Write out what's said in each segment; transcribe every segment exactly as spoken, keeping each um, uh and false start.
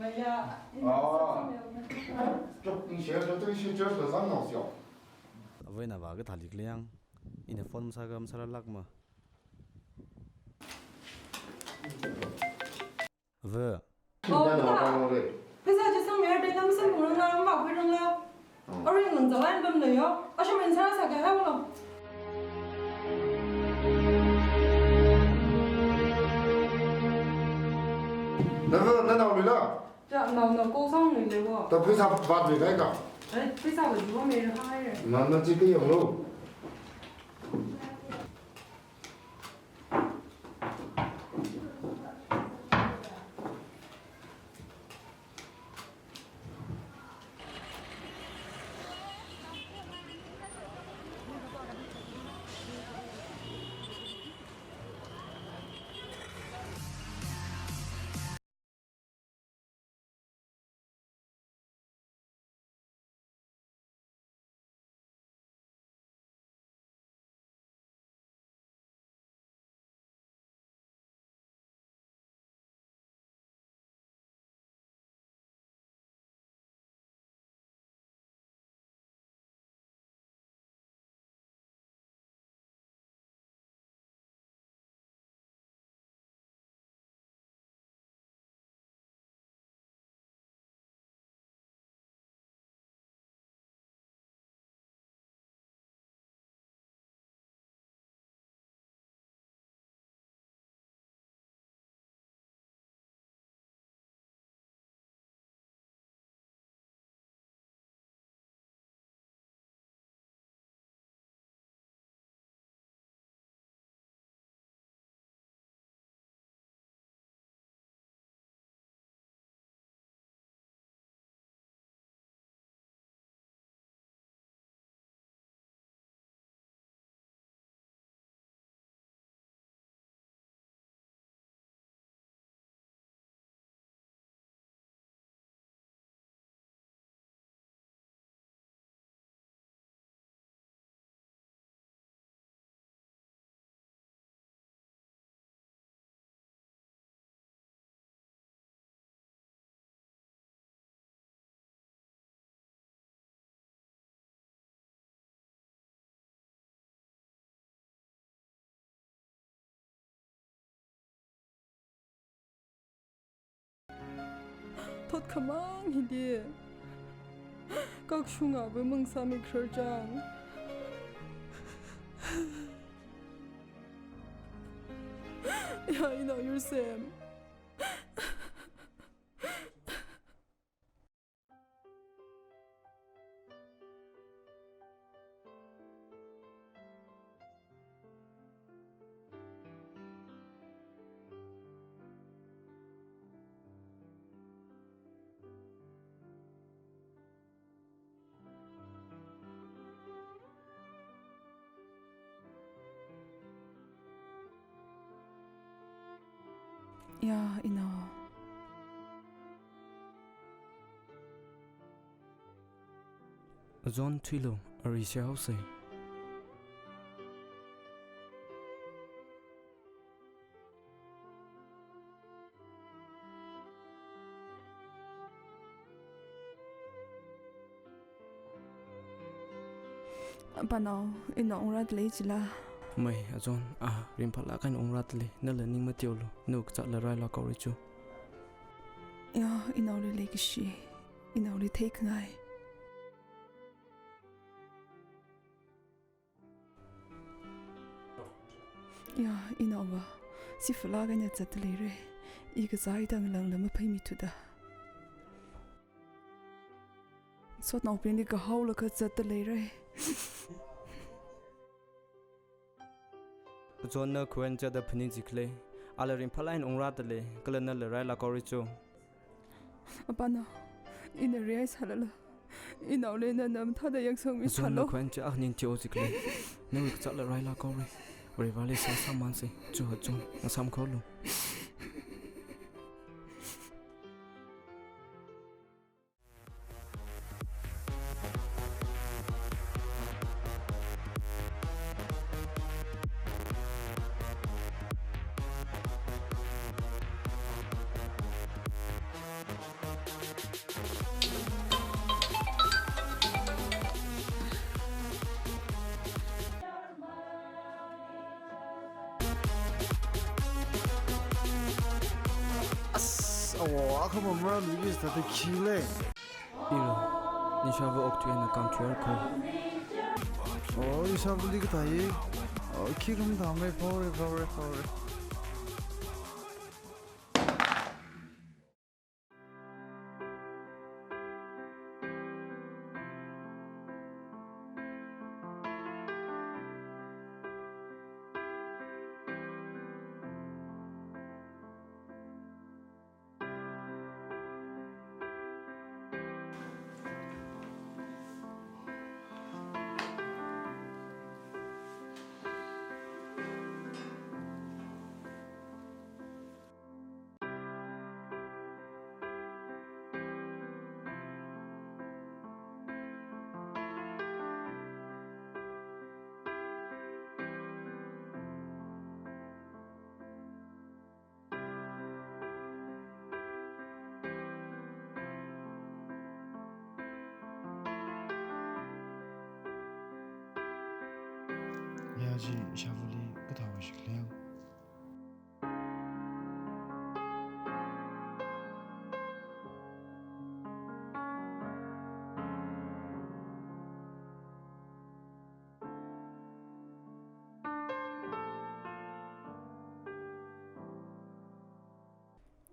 Maya, ina Oh. Sāsāmeona. Chok, ningshi, chok, ningshi, church la zangnaoseo. Ava ina vākathā likli yang, ina phone masākha masārarlākma. Ava. Oh, Ina ina. Pheisā chi sangmihaira, ina masamphangranglā, mavākhuiranglā. Oh. Arui nganzālāk pamna yo. Asham ina sārāsākha hailo. Nana, nanaoluila? Chā, naonao ko sāngluilawo. Ta pheisā vātluikahaika. Ai, pheisā vātlu mei rākhangaira. Nana chi kayanglu. Thot khamang hili kakshungava mang sāmikharar chang. Ya, inao Yursem. Ya, inao. Azon thuilu, ari seihao sei. Panao, ina ungrāda lei chila. Mei, azon, a, ringphālāk eina ungrāda lei, nala ning mateolu, nawui kazātla railā kaori chu. Ya, inaoli leikashi, inaoli theikhangai. Ya, inaova, sifalāk eina zatda leira. I kazā itang langla mapheimithura. Sotnaobingli kahaolaga zatda leira. Azonna khuiwui eina zatda phaning jikhala, ala ringphālāk eina ungrāda lei, kala nala railā kaori chu. Apanao, ina realize sālala, inaoli nana mathāda yangsangmi sālu. Azonna khuiwui eina zatda ning teojiklei. Nawui kazātla railā kaori. Vareli seihā sāman sei. Chu hachun, ngasāmkholu. Oh, akha mamra lui is that the key lei. Ira, nishāva okthuina country ko. Oh, ishāvali kathāi. Oh, khi ram dhamei, power, power, power. Ya, chi ishāvali kathāwui shikliang.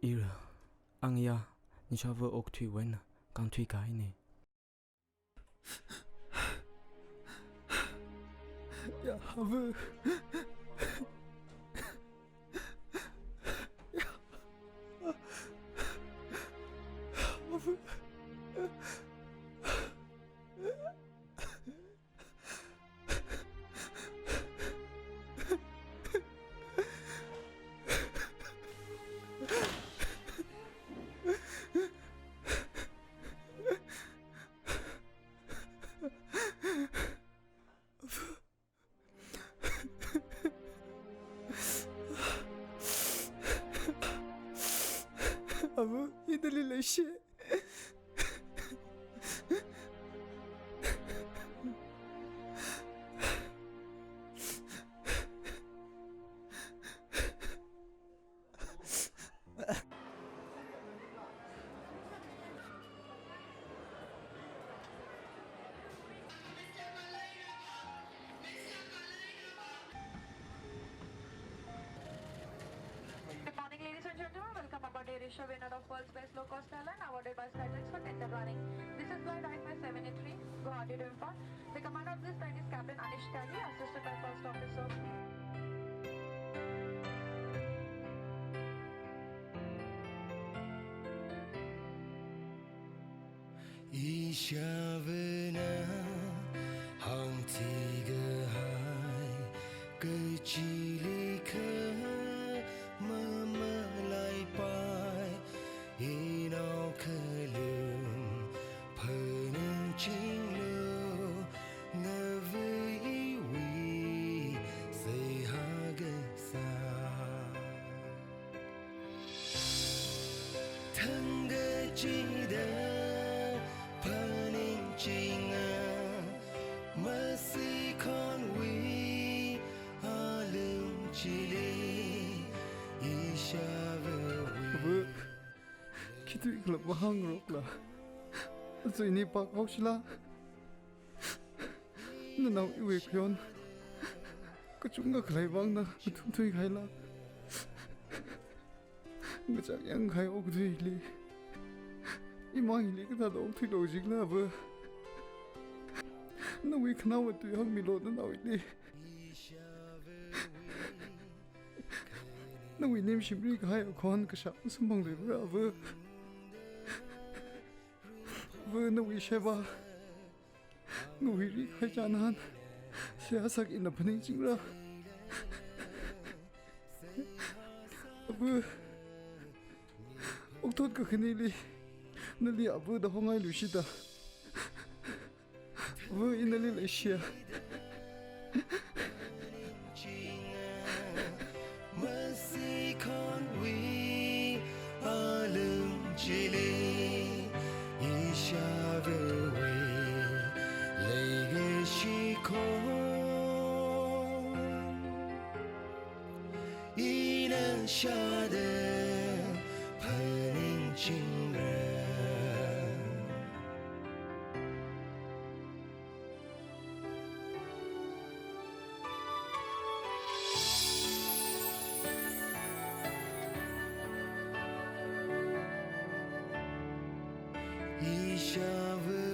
Ira, ang ya, nishāva okthuiwui eina, kangthui kahaina. Ya, ava. Ya. Ava. Ava, ina nali leishi. Good morning, ladies and gentlemen. Welcome aboard Air Asia, winner of world's best low-cost airline, awarded by Skytrax for tender running. This is flight I five seven eight three, Guwahati to Imphal. The commander of this flight is Captain Anish Tyagi, assisted by First Officer. Ishāvana hāngthui kahai kachili kha mamalaipai, inao khalum phaningchinglu, ngavei iwui seihā kasā. Thangkachida phaningchinga, masikhonwui alung chili, ishāvawui. Ava, khi tui khala vāhāngrokla. Aja ini pak haoshila. Nanao iwui khayon kachungkha khalei vang na ngathumthui kahaila. Ngachak yangkahai okathuili, imang hili kathāda okthuilo jikhala ava. Nawui khanaowa tui hāngmilo nanao hili. Nawui ning shimri kahai akhon kashā samphang leibra ava. Ava, nawui sheba ngahuiri kahai chānhan seihā sāki, ina phaningchingra. Ava, okthot kakhaneli nali ava da hongai lushida. Ava, ina nali leishiya. Masikhonwui alung chili, ishāvawui leikashi khon, ina shāda phaning chingra. Ishāva